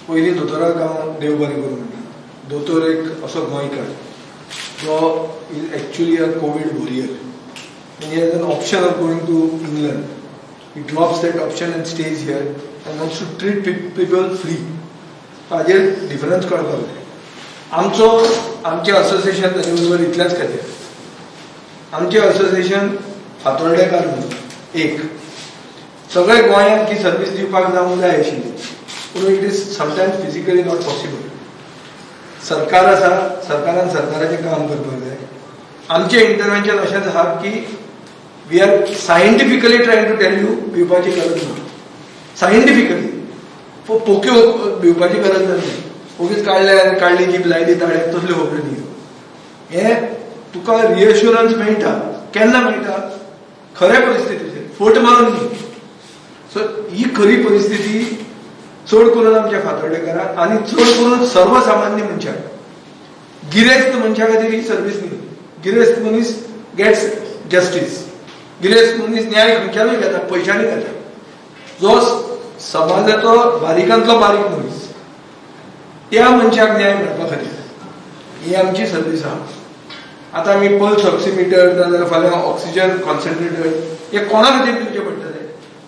पयलीं दोतोराक हांव देव बरें करूं म्हणटा. दोतोर एक असो गोंयकार जो is actually a COVID warrior and he has an option of going to England. He drops that option and stays here and wants to treat people free. ताजेर डिफरन्स कळपाक जाय. आमचो, आमचें असोसिएशन ताचे बरोबर इतल्याच खातीर, आमचें असोसिएशन फातोर्डेकार म्हणून एक सगळे गोंयांत ही सर्वीस दिवपाक जावंक जाय आशिल्ली, पूण it is sometimes physically not possible. सरकार आसा, सरकारान सरकाराचें काम करपाक जाय. आमचें इंटरवेन्शन अशेंच आहा की we are scientifically trying to tell you, भिवपाची गरज ना. सायंटिफिकली पोक्यो भिवपाची गरज ना. ओगीच काडले आनी काडली, जीप लायली ताळ्याक, तसल्यो खबरो न्ही. हे तुका रियश्युरन्स मेळटा. केन्ना मेळटा? खऱ्या परिस्थितीचेर, फट मारून न्ही. सो ही खरी परिस्थिती चड करून आमच्या फातोर्डेकारांक आनी चड करून सर्वसामान्य मनशाक. गिरेस्त मनशा खातीर ही सर्वीस न्ही. गिरेस्त मनीस गेट्स जस्टीस. गिरेस्त मनीस न्याय खंयच्यानूय घेता, पयशांनी घेता. जो समाजाचो बारिकांतलो बारीक मनीस, त्या मनशाक न्याय मेळपा खातीर ही आमची सर्वीस आहा. आतां आमी पल्स ऑक्सिमिटर नाजाल्यार फाल्यां ऑक्सिजन कॉन्सन्ट्रेटर हे कोणा खातीर दिवचे पडटले?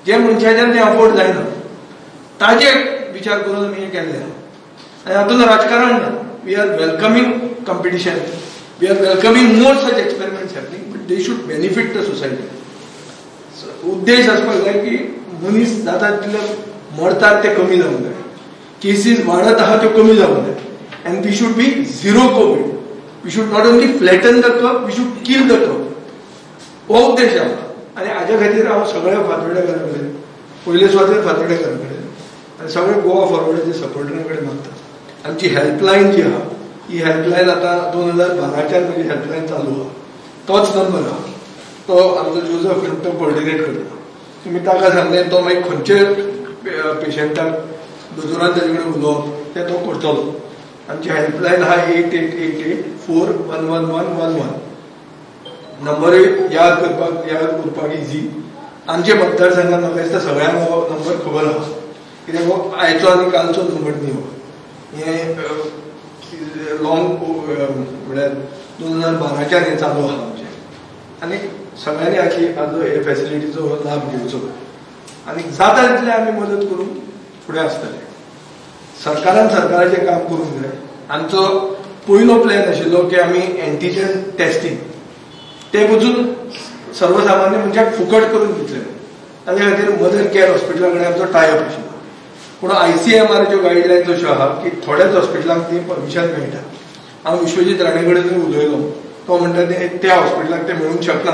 जे मनशाच्यान ते अफोर्ड जायना, ताजे विचार करून आमी हें केल्लें आहा. आनी हातूंत राजकारण ना. We are welcoming competition, we are welcoming more such experiments happening, but they should benefit the society. उद्देश आसपाक जाय की मनीस जाता तितले मरतात ते कमी जावंक जाय, केसीस वाडत आहा त्यो कमी जावंक जाय and we should be zero COVID. We should not only flatten the curve, we should kill the curve. हो उद्देश आहा आनी हाज्या खातीर हांव सगळ्या फातोर्डेकारां कडेन, पयले सुवातेर फातोर्डेकारां कडेन आनी सगळे गोवा फॉरवर्डाच्या सपोर्टरां कडेन मागता. आमची हेल्पलायन जी आहा, ही हेल्पलायन आतां 2012च्यान म्हजी हेल्पलायन चालू आहा. तोच नंबर आहा. तो आमचो जोजफ म्हणून तो कोऑर्डिनेट करता. तुमी ताका सांगलें, तो मागीर खंयचे पेशंटाक दोतोरान ताजे कडेन उलोवप तें तो करतलो. आमची हेल्पलायन आहा 8888411111. नंबरूय याद करपाक, याद उरपाक इजी. आमच्या मतदारसंघात म्हाका दिसता सगळ्यांक हो नंबर खबर आहा, कित्याक हो आयचो आनी कालचो नंबर न्ही. हो हें लॉंग, म्हळ्यार 2012च्यान हें चालू आहा आमचें आनी सगळ्यांनी हाची हाजो हे फॅसिलिटीचो लाभ घेवचो आनी जाता तितलें आमी मदत करूंक फुडें आसतले. सरकारान सरकाराचें काम करूंक जाय. आमचो पयलो प्लॅन आशिल्लो की आमी एंटीजन टेस्टींग ते पसून सर्वसामान्य मनशाक फुकट करून दितले. ताजे खातीर मदर केअर हॉस्पिटला कडेन आमचो टायअप आशिल्लो, पूण आयसीएमआरच्यो गायडलायन्स अश्यो आहा की थोड्याच हॉस्पिटलांक ती परमिशन मेळटा. हांव विश्वजीत राणे कडेन उलयलो, तो म्हणटा ते त्या हॉस्पिटलाक ते मेळूंक शकना.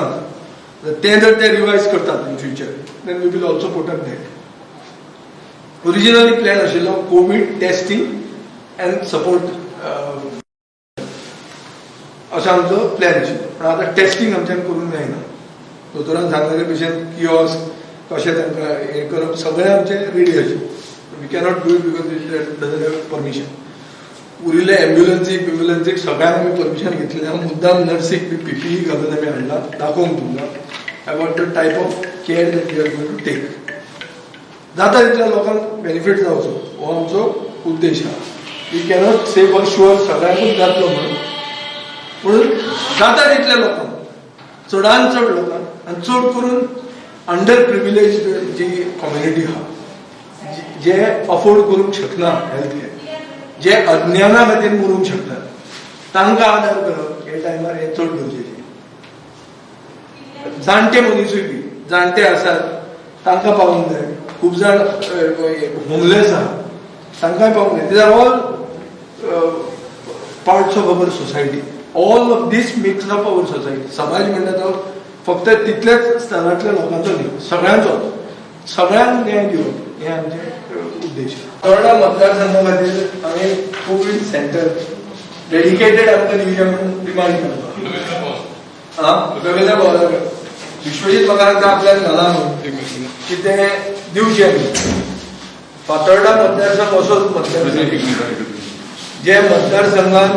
ते जर ते रिवायज करतात in future, then we will also put up that. Originally plan आशिल्लो कोवीड टेस्टींग अँड सपोर्ट असो आमचो प्लॅन आशिल्लो, पण आतां टेस्टींग आमच्यान करूंक जायना. दोतोरान सांगलेले भशेन किओस्क कशें तांकां हें करप सगळें आमचें रेडी आशिल्लें. We cannot do it because it doesn't have permission. उरिल्ले एम्ब्युलन्सीक बिम्ब्युलन्सीक सगळ्यांक आमी परमिशन घेतलें. मुद्दाम नर्सीक बी पीपीई घालून आमी हाडला दाखोवंक तुमकां about the type of care that we are going to take. जाता तितल्या लोकांक बेनिफीट जावचो हो आमचो उद्देश आहा. We cannot say for sure सगळ्यांकूच जातलो म्हणून, पूण जाता तितल्या लोकांक, चडान चड लोकांक आनी चड करून अंडर प्रिविलेज जी कम्युनिटी आहा, जे अफोर्ड करूंक शकना हेल्थ केअर, जे अज्ञाना खातीर मरूंक शकतात, तांकां आदार करप हे टायमार हें चड गरजेचें. जाणटे मनीसूय बी जाणटे आसात, तांकां पावूंक जाय. खूब जाण होमलेस आहा, तांकांय पावूंक जाय. These are all parts of our society. All of this makes up our society. समाज म्हणटा तो फक्त तितल्याच स्तरांतल्या लोकांचो न्ही, सगळ्यांचो. सगळ्यांक न्याय दिवप हे आमचे उद्देश. तोर्णा मतदारसंघा खातीर आमी कोवीड सेंटर डेडिकेटेड आमकां दिवचें म्हणून डिमांड करता. हा, रवींद्र भावा, विश्वजीत म्हाका सांगता आपल्यान घाला म्हणून की ते दिवचें आमी. फातोर्डा मतदारसंघ असोच मतदारसंघ जे मतदारसंघात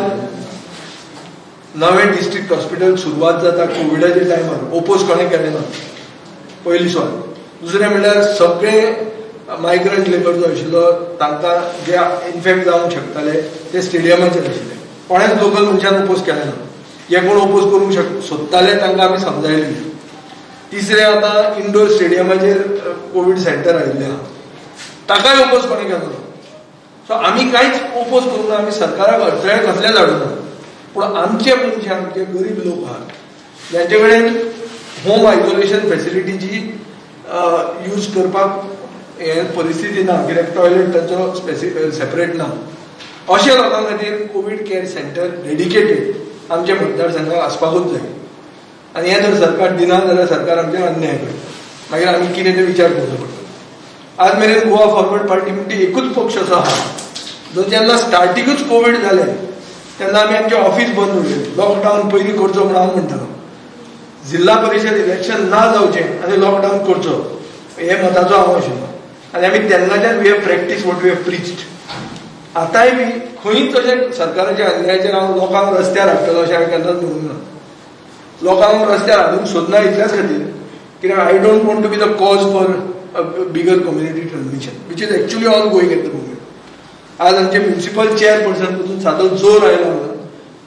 नवें डिस्ट्रिक्ट हॉस्पिटल सुरवात जाता कोविडाच्या टायमार. ओपोज कोणें केलें ना, पयली सवाल. दुसरें म्हणल्यार सगळे मायग्रंट लेबर जो आशिल्लो तांकां जे इन्फेक्ट जावंक शकताले ते स्टेडियमाचेर आशिल्ले. कोणेच लोकल मनशान ओपोज केलें ना. जे कोण ओपोज करूंक सोदताले तांकां आमी समजायले. तिसरें, आतां इंडोर स्टेडियमाचेर कोवीड सेंटर आयिल्लें आहा, ताकाय ओपोज कोणें केलो ना. सो आमी कांयच ओपोज करूंक ना, आमी सरकाराक अडचणे कसलेच हाडूंक ना. पूण आमचे मनशां, आमचे गरीब लोक आहात जांचे कडेन होम आयसोलेशन फेसिलिटीची यूज करपाक हे परिस्थिती ना, कित्याक टॉयलेट तांचो सेपरेट ना, अशा लोकां खातीर कोवीड केअर सेंटर डेडिकेटेड आमच्या मतदारसंघाक आसपाकूच जाय. आनी हें जर सरकार दिना जाल्यार सरकार आमचेर अन्याय करता. मागीर आमी कितें ते विचार करचो पडटलो. आज मेरेन गोवा फॉरवर्ड पार्टी म्हणटी एकूच पक्ष असो आहा जो जेन्ना स्टार्टिंगूच कोवीड जालें तेन्ना आमी आमचें ऑफीस बंद उरलें. लॉकडावन पयलीं करचो म्हूण हांव म्हणटालो. जिल्हा परिशद इलेक्शन ना जावचें आनी लॉकडावन करचो हे मताचो हांव आशिल्लो. आनी आमी तेन्नाच्यान we have practised what we have preached. आतांय बी खंयच अशें सरकाराच्या अन्यायाचेर हांव लोकांक रस्त्यार हाडटलो अशें हांवें केन्नाच म्हणूंक ना. लोकांक रस्त्यार हाडूंक सोदना इतल्याच खातीर कित्याक I don't want to be the cause for a bigger community transmission, which is actually ongoing at the moment. आज आमचे म्युनिसिपल चेअरपर्सन पसून सादो जोर आयला म्हणून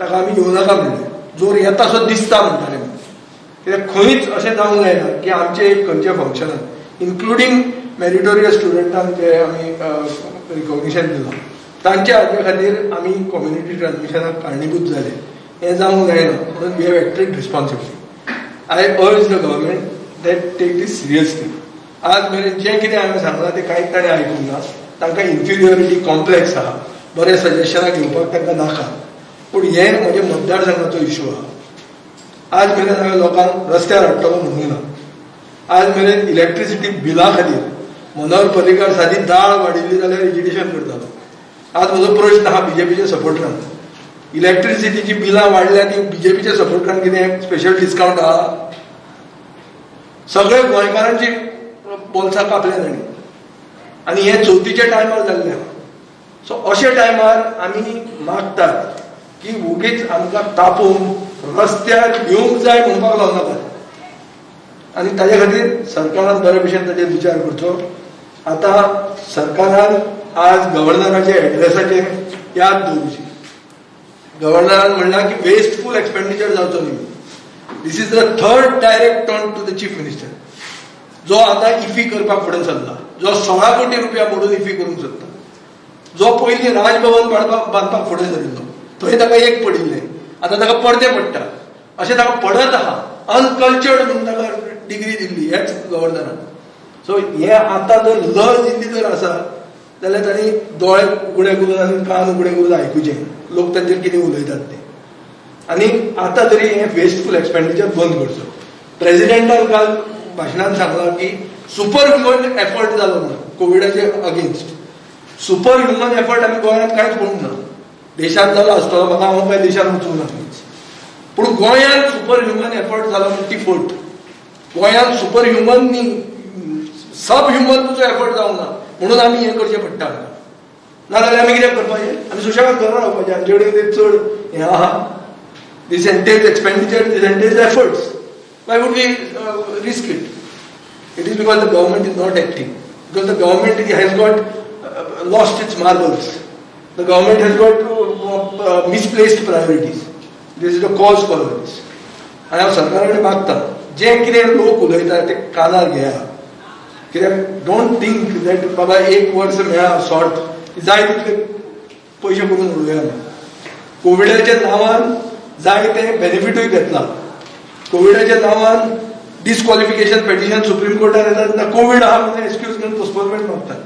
ताका आमी येवं नाका म्हणलें. जोर येता सो दिसता म्हणटाले. कित्याक खंयच अशें जावंक जायना की आमचे एक खंयच्या फंक्शनाक, इन्क्लुडींग मेरिटोरियस स्टुडंटांक जे आमी रिकॉग्निशन दिलां, तांच्या हाजे खातीर आमी कम्युनिटी ट्रान्समिशनाक कारणीभूत जाले, हें जावंक जायना. म्हणून we have acted responsibly. I urge the government that take this seriously. आज मेरेन जें कितें हांवें सांगलां तें कांयच ताणें आयकूंक ना. तांकां इन्फिरियरिटी कॉम्प्लेक्स आहा, बरें सजेशनां घेवपाक तांकां नाका. पूण हें म्हजें मतदारसंघाचो इशू आहा. आज मेरेन हांवें लोकांक रस्त्यार हाडटलो म्हणूंक ना. आज मेरेन इलेक्ट्रिसिटी बिला खातीर मनोहर पर्रीकार सादी दाळ वाडिल्ली जाल्यार एजिटेशन करतालो. आज म्हजो प्रश्न आहा बीजेपीच्या सपोर्टरांक, इलेक्ट्रिसिटीची बिलां वाडल्या ती बीजेपीच्या सपोर्टरांक कितें स्पेशल डिस्कावंट आहा? सगळे गोंयकारांची बोल्सां कापल्या तांणी आनी हे चवथीच्या टायमार जाल्लें आहा. सो अशे टायमार आमी मागतात की वोगीच आमकां तापोवन रस्त्यार येवंक जाय म्हणपाक लावं नाकात. आनी ताजे खातीर सरकारान बरे भशेन ताजेर विचार करचो. आतां सरकारान आज गव्हर्नराच्या एड्रेसाचेर याद दवरची. गव्हर्नरान म्हणलां की वेस्टफूल एक्सपेंडिचर जावचो न्ही. This is the third direct taunt to the Chief Minister, जो आतां इफी करपाक फुडें सरला, जो 16 कोटी रुपया मोडून इफी करूंक सोदता, जो पयलीं राजभवन बांदपाक फुडें सरिल्लो, थंय ताका एक पडिल्लें, आतां ताका परतें पडटा. अशें ताका पडत आहा. अनकल्चर्ड म्हणून ताका डिग्री दिल्ली ह्याच गव्हर्नरान. सो हे आतां जर लज इल्ली जर आसा जाल्यार तांणी दोळे उगडे करून आनी कान उगडे करून आयकुचें लोक तांचेर कितें उलयतात ते. आनी आतां तरी हें वेस्टफूल एक्सपेंडिचर बंद करचो. प्रेजिडेंटान काल भाशणान सांगलां की सुपर ह्युमन एफर्ट जालो म्हणून कोविडाचे अगेन्स्ट. सुपर ह्युमन एफर्ट आमी गोंयांत कांयच पळोवंक ना. देशांत जालो आसतलो म्हाका, हांव काय देशांत वचूंक ना खंयच. पूण गोंयांत सुपर ह्युमन एफर्ट जालो म्हण ती फट. गोंयांत सुपर ह्युमन न्ही, सब ह्युमन तुजो एफर्ट जावंक ना म्हणून आमी हें करचें पडटा आमकां. नाजाल्यार आमी कितें करपाचें? आमी सुशेगाद घरा रावपाचें. आमचे कडेन कितें चड हें आहा? This entails expenditure, this entails efforts. Why would we risk it? It is because the government is not acting, because the government has got lost its marbles. The government has got misplaced priorities. This is the cause for all this. आनी हांव सरकारा कडेन मागता, जे कितें लोक उलयता ते कानार घेया. कित्याक don't think that बाबा एक वर्स मेळ्ळा शॉर्ट, जाय तितले पयशे करून उडोवया आमी. कोविडाच्या नांवान जाय ते बेनिफिटूय घेतला. कोविडाच्या नांवान डिस्क्वॉलिफिकेशन पेटिशन सुप्रीम कोर्टात येता तेन्ना कोवीड आहा म्हणून एक्सक्यूज घेवन पोस्टपोनमेंट मागतात.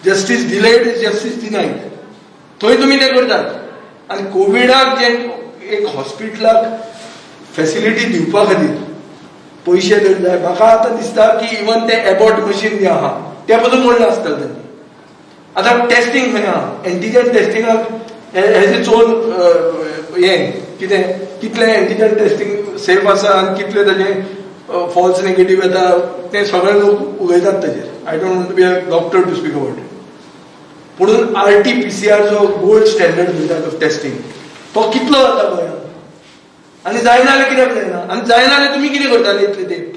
Justice delayed is justice denied. थंय तुमी तें करतात. आनी कोविडाक जे एक हॉस्पिटलाक फेसिलिटी दिवपा खातीर पयशे जर जाय, म्हाका आतां दिसता की इवन ते एबॉट मशीन जें आहा तें पसून मोडलां आसतलें तांणी. आतां टेस्टींग खंय आहा? एंटीजन टेस्टिंगाक हेज इट्स ओन हें कितें, कितलें एंटीजन टेस्टींग सेफ आसा आनी कितलें ताजें फॉल्स नेगेटीव येता तें सगळे लोक उलयतात ताजेर. I don't want to be a doctor to speak about it. पुणून आरटी पीसीआर जो गोल्ड स्टँडर्ड म्हणटात ऑफ टेस्टींग, तो कितलो जाता गोंयांत? आनी जायना जाल्यार कित्याक जायना? आनी जायना जाल्यार तुमी कितें करताले इतले तेंप?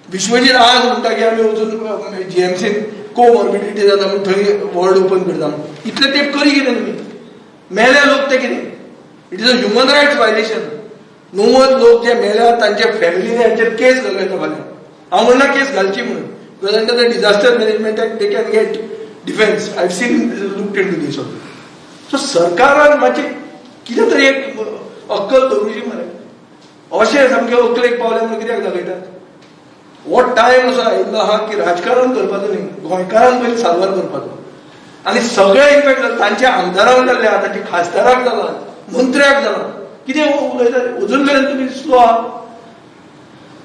विश्वजीत आज म्हणटा की आमी वचून जीएमसीन कोमॉर्बिडिटी जाता म्हूण थंय वॉर्ड ओपन करता. इतले तेंप करी कितें तुमी? मेले लोक ते कितें? It is a human rights violation. 90 लोक जे मेल्या तांच्या फॅमिलीने हांचेर केस घालूं येता फाल्यां. हांव म्हणना केस घालची म्हणून, because under the disaster management act they can get defence. I have seen looked into this also. So सरकारान मातशें कितें तरी एक अक्कल दवरुची मरे. अशें सामकें अकलेक पावले म्हणून कित्याक दाखयतात? हो टायम असो आयिल्लो आहा की राजकारण करपाचो न्ही, गोंयकारांक पयलीं साल्वार करपाचो. आनी सगळे इफेक्ट जाले, तांच्या आमदारांक जाल्ले आहा, तांच्या खासदाराक जाला, मंत्र्याक जाला. कितें उलयता अजून मेरेन तुमी स्लो आहा.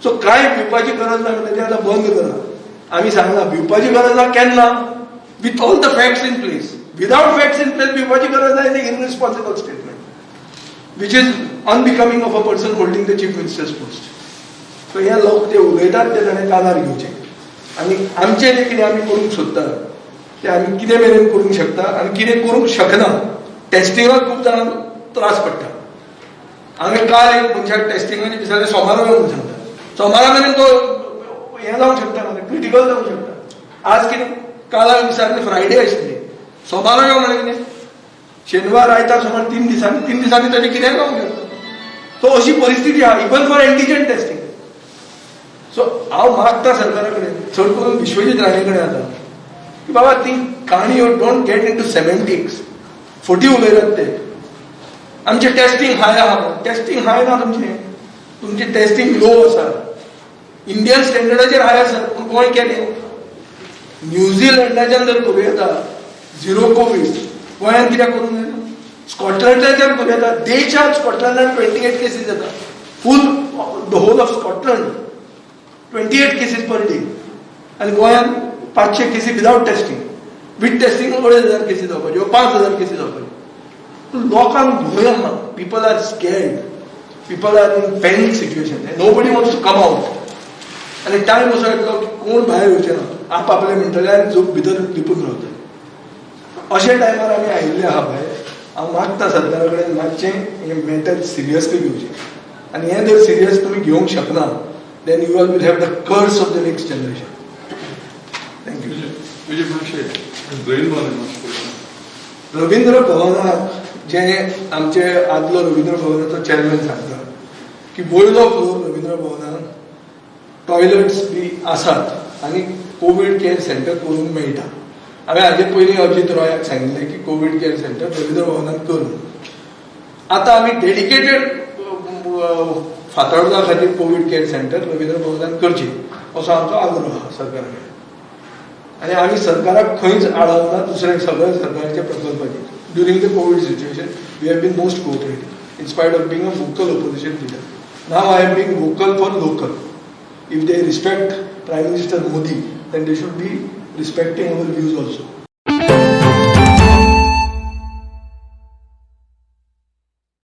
सो कांय भिवपाची गरज ना म्हणटा ते आतां बंद करा. आमी सांगला भिवपाची गरज ना केन्ना? With all the facts in place. Without facts in place भिवपाची गरज ना is irresponsible statement, which is unbecoming of a person holding the chief minister's post. So हे लोक जे उलयतात ते ताणें कानार घेवचे आनी आमचें जें कितें आमी करूंक सोदता तें आमी कितें मेरेन करूंक शकता आनी कितें करूंक शकना. टेस्टिंगाक खूब जाणांक त्रास पडटा. हांवें काल एक मनशाक टेस्टिंगाचे दिसांनी सोमारा म्हणून सांगता, सोमारा मेरेन तो हें जावंक शकता मरे, क्रिटिकल जावंक शकता. आज कितें, काल हांवें विचारलें, फ्रायडे आशिल्ली, सोमारा यो म्हणलें कितें, शेनवार आयतार सोमार, 3 दिसांनी, 3 दिसांनी ताजें कितेंय जावंक शकता. सो अशी परिस्थिती आहा even for antigen testing. So हांव मागता सरकारा कडेन, चड करून विश्वजीत राणे कडेन आतां, की बाबा ती काणी, don't get into semantics. फटी उलयतात ते. आमचें टेस्टिंग हाय आहा, टेस्टिंग हाय ना तुमचें, तुमचें टेस्टिंग लो आसा. इंडियन स्टँडर्डाचेर हाय आसा, पूण गोंय केलें. न्युझिलंडाच्यान जर करूं येता झिरो कोवीड, गोंयांत कित्याक करूंक जायना? स्कॉटलंडाच्यान करूं येता. देशांत स्कॉटलंडान 28 केसीस येता. Full the whole of Scotland 28 cases per day आनी गोंयांत 500 केसी विदावट टेस्टिंग. विथ टेस्टिंग 2500 केसी जावपाच्यो, 5000 केसी जावपाच्यो. लोकांक भंय आहा. People are scared, people are in panic situation, nobody wants to come out. आनी टायम असो येतलो की कोण भायर येवचे ना, आप आपले म्हणटले आनी जो भितर लिपून रावतले. अशे टायमार आमी आयिल्ले आहा भायर. हांव मागता सरकारा कडेन, मातशें हें मॅटर सिरियसली घेवचें आनी हें जर सिरियस तुमी घेवंक शकना, then you all will have the curse of the next generation. Thank you. Vijay, मातशें रवींद्र रवींद्र भवनाक जे आमचे आदलो रवींद्र भवनाचो चेअरमॅन सांगता की वयलो फ्लोर रवींद्र भवनान टॉयलेट्स बी आसात आनी कोवीड केअर सेंटर करूंक मेळटा. हांवें हाजे पयलीं अजित रॉयाक सांगिल्लें की कोवीड केअर सेंटर रवींद्र भवनान करून आतां आमी डेडिकेटेड फातोर्डा खातीर कोवीड केअर सेंटर रवींद्र भवनान करची असो आमचो आग्रो आहा सरकारा कडेन. आनी आमी सरकाराक खंयच आडावना दुसरे सगळे सरकाराच्या प्रकल्पाचेर. During the Covid situation we have been most cooperative in spite of being a vocal opposition leader. Now I am being vocal for local. If they respect Prime Minister Modi, then they should be respecting our views also.